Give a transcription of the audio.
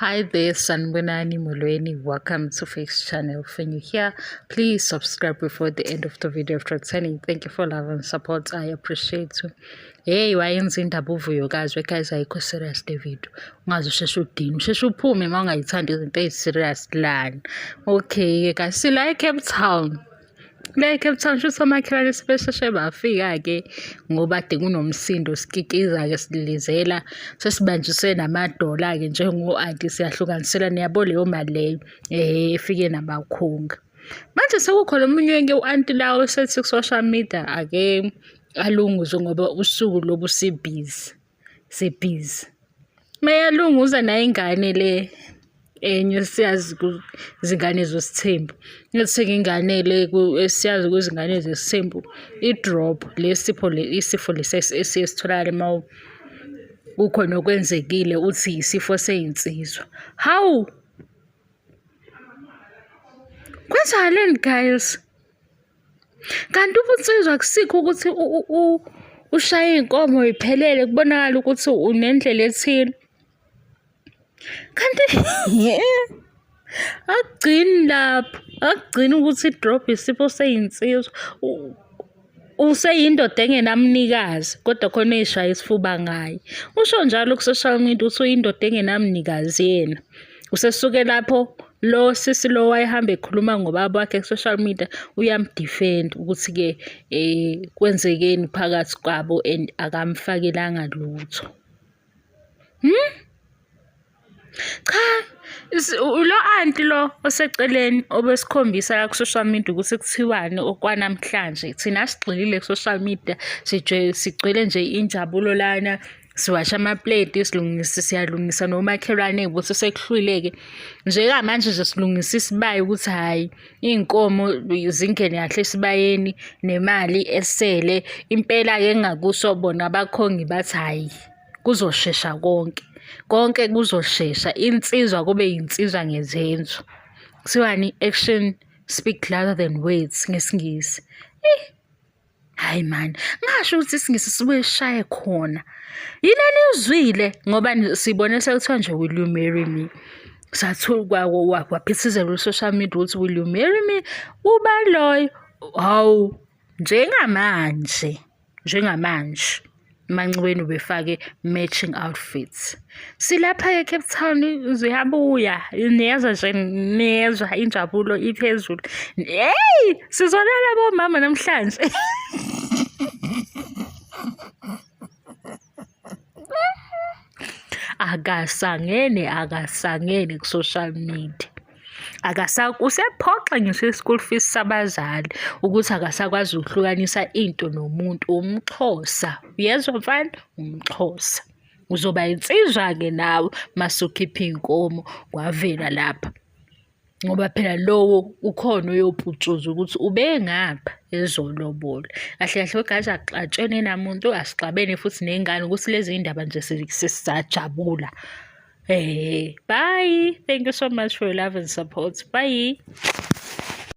Hi there, Sanbonani Molweni. Welcome to Face Channel. When you're here, please subscribe before the end of the video. After turning, thank you for love and support. I appreciate you. Hey, wayenza indaba uVuyokazi guys, ayikho serious le video. Ungaze usheshe udine, usheshe uphume uma ungayithandi izinto ezi-serious lana. Okay, guys, sila eCape Town. La eCape Town shuthi omakhelwane sebesheshe bafika-ke ngoba kade kunomsindo sikikiza-ke silizela sesibanjiswe namadola-ke njengo-anti siyahlukanisela niyabo leyo mali leyo efike nabakhongi. Manje sekukhona omunye-ke u-anti la osethi ku-social media ake alunguzwe ngoba usuku lobu sibhizi, sibhizi. Meyalunguza nayo ingane le enye siyazi izingane zesithembu. Ngithi ingane le siyazi kwizingane zesithembu i-drop le sipho le isifo lesi esiye sitholakale uma kukhona okwenzekile uthi isifo sey'nsizwa. Hawu! Kwenzakaleni guys? Kanti ubunsizwa akusikho ukuthi ushaye iy'nkomo y'phelele kubonakale ukuthi unendlela ethile. Kanti akugcini lapho, akugcini ukuthi i-drop isifo seyinsizwa. Useyindoda engenamnikazi kodwa khona ey'shaya isifuba ngaye. Usho njalo ku-social media ukuthi uyindoda engenamnikazi yena. Usesuke lapho lo sisi lo wayehamba ekhuluma ngobaba wakhe ku-social media uyamdefend ukuthi-ke kwenzekeni phakathi kwabo and akamfakelanga lutho. Hmm? Cha, lo anti lo oseceleni obesikhombisa la ku-social media ukuthi kuthiwani okwanamhlanje. Thina sigxilile ku-social media sigcwele nje injabulo lana siwasha amapleti silungisa siyalungisa nomakhelwane ukuthi sekuhlwile-ke njengamanje nje silungisa isibaya ukuthi hhayi iy'nkomo zingene kahle esibayeni nemali esele impela-ke engakusho bona abakhongi bathi hhayi kuzoshesha konke. Konke kuzoshesha, insizwa kube yinsizwa ngezenzo. Kuthiwani? Action speak louder than words ngesiNgisi. Eyi, hhayi mani, ngasho ukuthi isiNgisi sibuye sishaye khona. Yini eniyizwile ngoba sibone sekuthiwa nje will you marry me? Sathuka kwaphithizela ku-social media ukuthi will you marry me? Uba loyo, hawu njengamanje. Njengamanje emanxiweni ubefake matching outfits. Silapha eCape Town ziyabuya niyezwa nje niyezwa injabulo iphezulu. Hey, sizolala bomama namhlanje. Akasangene akasangene ku-social media. Usephoxa ngisho i-school fees sabazali ukuthi akasakwazi ukuhlukanisa into nomuntu. UmXhosa, uyezwa mfana? UmXhosa. Uzoba insizwa-ke nawe masukhipha iy'nkomo kwavela lapha. Ngoba phela lowo ukhona oyoputshuza ukuthi ubengapha ezolobola. Kahle kahle wegazi akuxatshene namuntu, asixabene futhi nengane ukuthi lezi iy'ndaba nje sesisajabula. Bye. Thank you so much for your love and support. Bye.